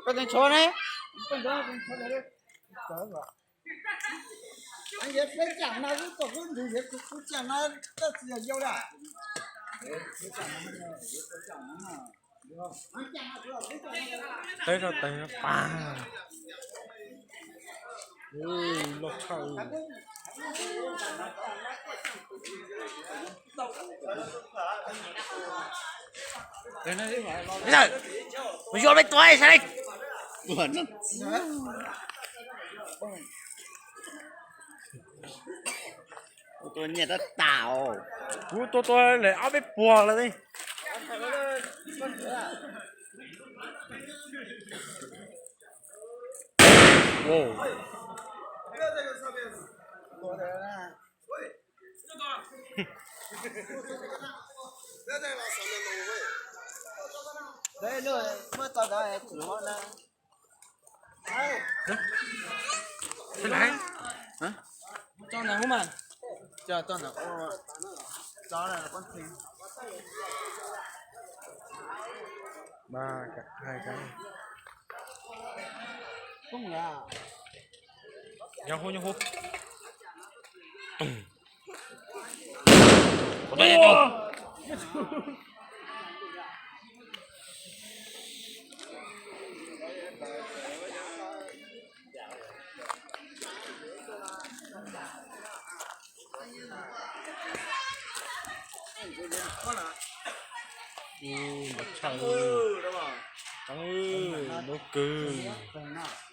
Koj tseem tshuav ne? Teb rau teb pa. Loj tshaj. Mus yuav peb tua sab. Tua nyiaj tab tas. Kuv tua tua lawm ob peb puas lawm. Tso ntawm hub mas. Tso ntawm hub. Tso na, pab txi. Ba, hai cái. Nyob hub, nyob hub. Ntau tshaj, ntau kawg.